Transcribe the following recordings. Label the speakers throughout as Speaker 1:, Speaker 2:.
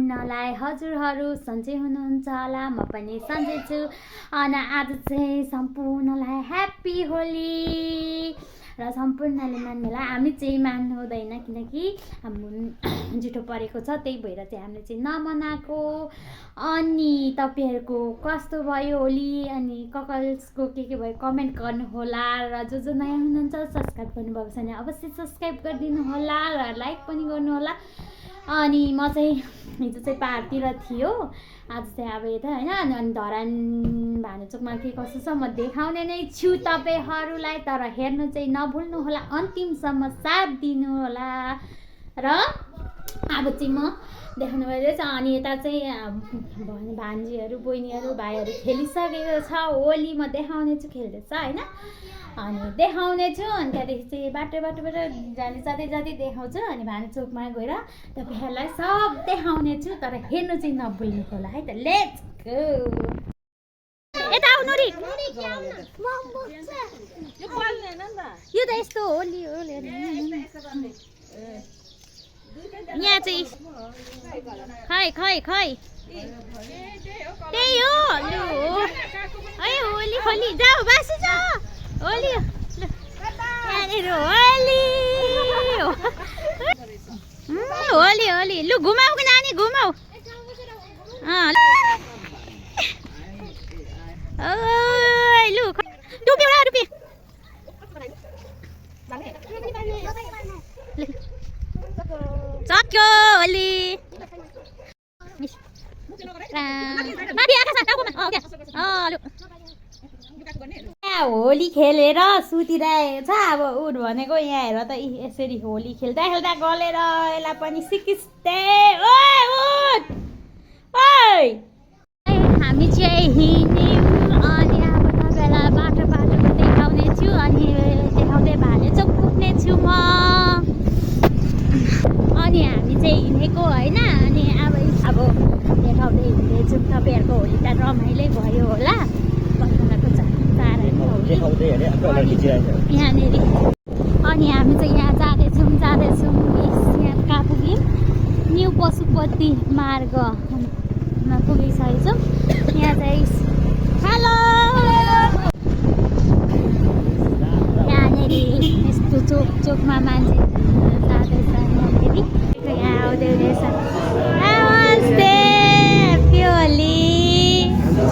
Speaker 1: सम्पूर्णलाई हजुरहरू सन्चै हुनुहुन्छ होला, म पनि सन्चै छु। अनि आज चाहिँ सम्पूर्णलाई ह्याप्पी होली। र सम्पूर्णले मान्नेलाई हामी चाहिँ मान्नु हुँदैन, किनकि हाम्रो जुठो परेको छ, त्यही भएर चाहिँ हामीले चाहिँ नमनाएको। अनि तपाईँहरूको कस्तो भयो होली, अनि ककल्सको के भयो कमेन्ट गर्नु होला। र जो नयाँ हुनुहुन्छ सब्सक्राइब गर्नुभएको छैन अवश्य सब्सक्राइब गरिदिनु होला र लाइक पनि गर्नु होला। अनि म चाहिँ हिजो चाहिँ पाहाडतिर थियो, आज चाहिँ अब यता होइन। अनि धरान भानुचोकमा के कसो छ म देखाउने नै छु तपाईँहरूलाई, तर हेर्नु चाहिँ नभुल्नु होला, अन्तिमसम्म साथ दिनु होला। र अब चाहिँ म देखाउनु भइरहेछ। अनि यता चाहिँ भान्जीहरू बहिनीहरू भाइहरू खेलिसकेको छ होली, म देखाउने छु खेल्दैछ होइन। अनि देखाउने छु। अनि त्यहाँदेखि चाहिँ बाटोबाट जाँदै देखाउँछु। अनि भानुचोकमा गएर तपाईँहरूलाई सब देखाउने छु, तर हेर्नु चाहिँ नभुल्नु होला है त। Let's go. यता आउनु रे, यो त यस्तो होली हो। यहाँ चाहिँ खै खै खै त्यही हो लु है होली होली जाऊ बासी जाऊ होली यहाँनिर होली होली होली लु घुमाऊ कि नानी घुमाऊ। लु टुपी एउटा टुपी सक्यो होली। होली खेलेर सुतिरहेको छ। अब उठ भनेको यहाँ हेर त, यसरी होली खेल्दा खेल्दा गलेर यसलाई पनि सिकिस्ते। हामी चाहिँ हिँड्यौँ। अनि अब तपाईँलाई बाटो देखाउने छु। अनि देखाउँदै भालेचोक पुग्ने छु म। अनि हामी चाहिँ हिँडेको होइन। अनि अब देखाउँदै हिँड्दैछौँ। तपाईँहरूको होली त रमाइलै भयो होला। यहाँनिर अनि हामी चाहिँ यहाँ जाँदैछौँ। यहाँ कहाँ पुग्यौँ? न्यू पशुपति मार्गमा पुगिसकेको छौँ। यहाँ चाहिँ हेलो यहाँनिर यस्तो चोकमा मान्छे जाँदैछ। यहाँनिर यहाँ आउँदै हुँदैछ। नमस्ते ह्याप्पी होली।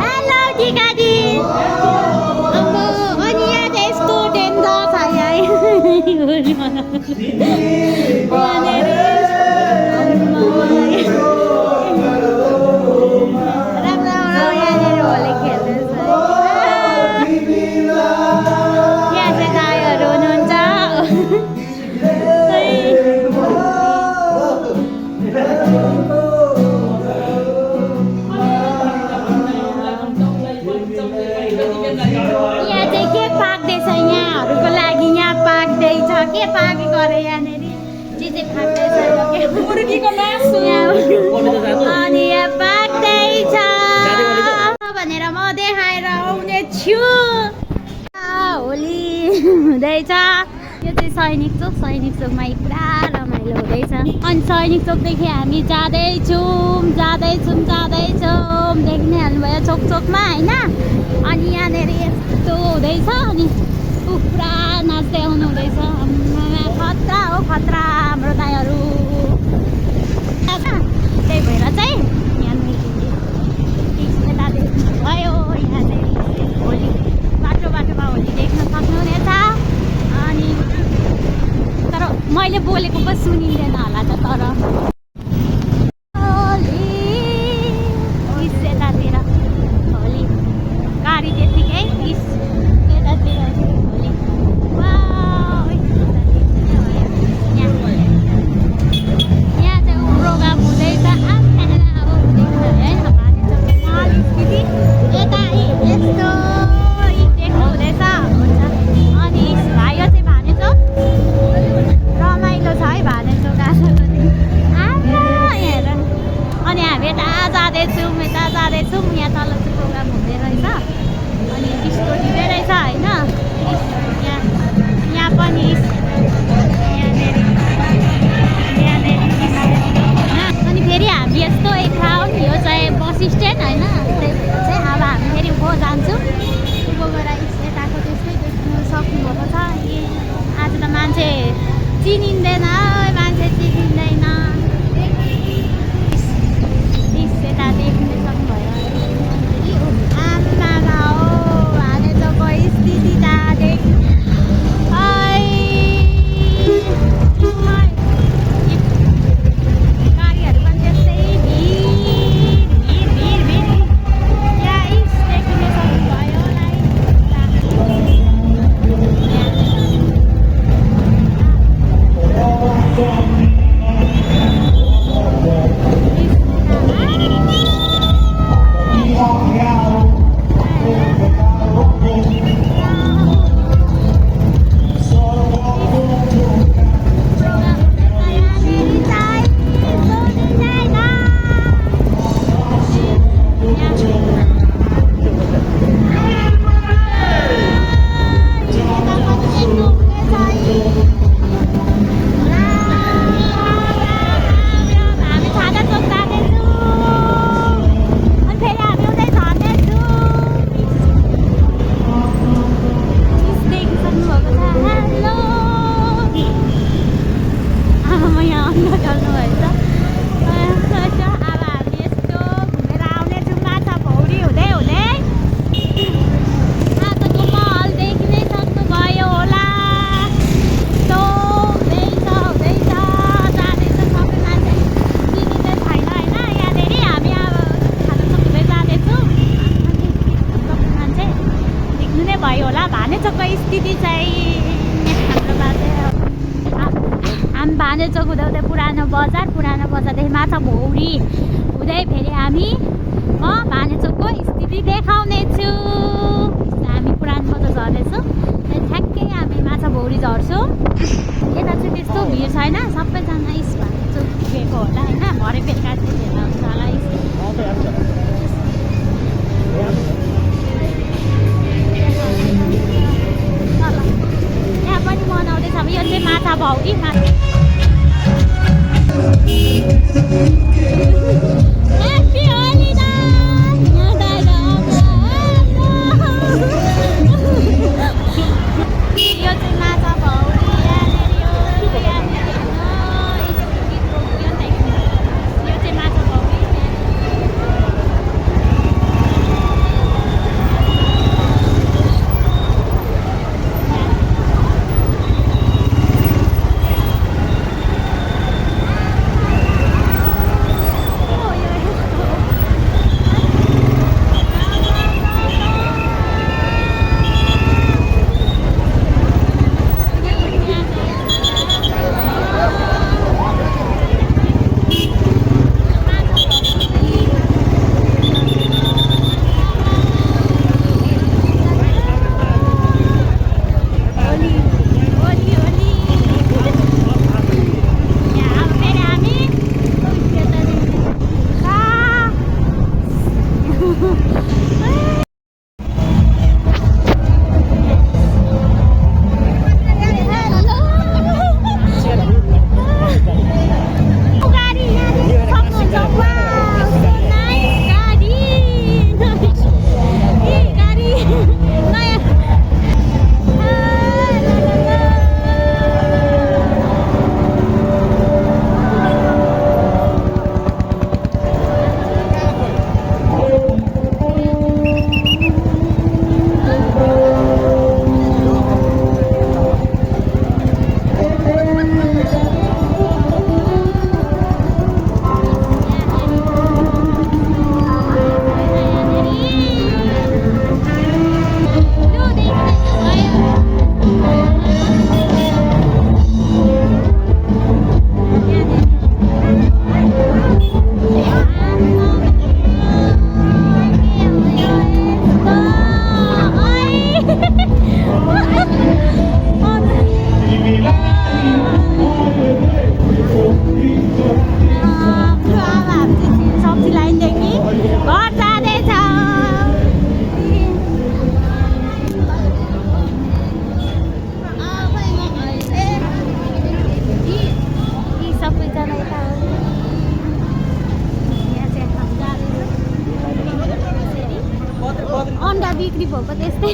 Speaker 1: हेलो टिकाजी। के पाकेको अरे यहाँनिर चिजे खाँदैछ मुर्गीको मासु अनि यहाँ पाक्दैछ भनेर म देखाएर आउने छु। होली हुँदैछ। यो चाहिँ सैनिक चोकमा पुरा रमाइलो हुँदैछ। अनि सैनिक चोकदेखि हामी जाँदैछौँ। देख्ने हाल्नुभयो चोकमा होइन। अनि यहाँनिर यस्तो हुँदैछ। अनि पुरा नाच्दै आउनु हुँदैछ। खतरा हो खतरा हाम्रो दाइहरू। त्यही भएर चाहिँ यहाँनिर यता देख्नुभयो। यहाँ चाहिँ होली बाटोमा होली देख्न सक्नुहुनेछ। अनि तर मैले बोलेको पो सुनिँदैन होला त। तर यतातिर होली गाडी त्यतिकै यतातिर होली। यहाँ चाहिँ प्रोग्राम हुँदैछ। यता यस्तो देख्नु हुँदैछ। अनि भाइ चाहिँ भानेचोक रमाइलो छ है। भानेचोक आएको हेर। अनि हामी यता जाँदैछौँ। यहाँ तल चाहिँ प्रोग्राम हुँदै रहेछ। अनि डिस्को दिँदै रहेछ होइन। यहाँ पनि यहाँनिर अनि फेरि हामी यस्तो चिनिँदैन मान्छे चिनिँदैन यता देख्न सक्नुभयो आमा हो भानेजको स्थिति त गाडीहरू पनि त्यस्तै भिड यहाँ इस देख्न सक्नुभयो स्थिति चाहिँ हामी भानेचोक हुँदै पुरानो बजारदेखि माछा भौरी हुँदै फेरि हामी भानेचोकको स्थिति देखाउने छु हामी पुरानो बजार झर्नेछौँ ठ्याक्कै हामी माछा भौरी झर्छौँ यता चाहिँ त्यस्तो भिड छैन सबैजना इस भानेचोक पुगेको होला होइन भरे बेलुका चाहिँ हेर्न हुन्छ होला यहाँ पनि मनाउँदैछ अब यो चाहिँ माछा भौरी Happy यो चाहिँ माछा भौरी यो चाहिँ माछा भौरी अन्डा बिक्री भएको त्यस्तै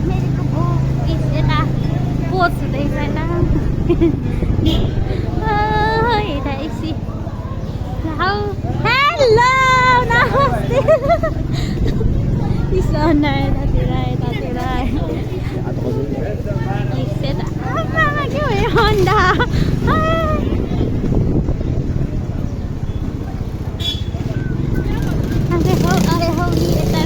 Speaker 1: मेरो पोस्ट हुँदैछ यता एकछी हेलो नमस्ते यतातिर आमामा के भयो अन्डा अरे हौ नि यता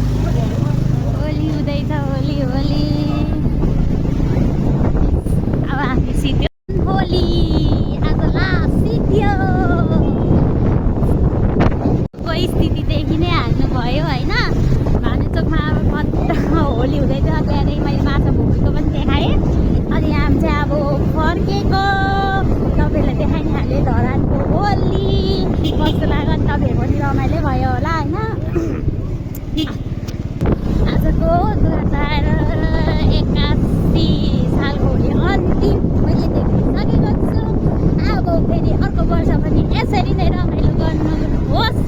Speaker 1: होली हुँदैछ होली होली अब हामी सिध्यो होली आज लास्ट सिध्यो कोही स्थितिदेखि नै हाल्नुभयो होइन भानुचोकमा अब कति होली हुँदैछ त्यहाँदेखि मैले माछा भोगेको पनि देखाएँ अनि हामी चाहिँ अब फर्केको तपाईँहरूलाई देखाइ नै हालेँ धरानको होली कस्तो लाग्यो अनि तपाईँहरूको पनि रमाइलो भयो होला होइन आजको 2081 सालको होली अन्तिम मैले देखिसकेको छु अब फेरि अर्को वर्ष पनि यसरी नै रमाइलो गर्नुहोस्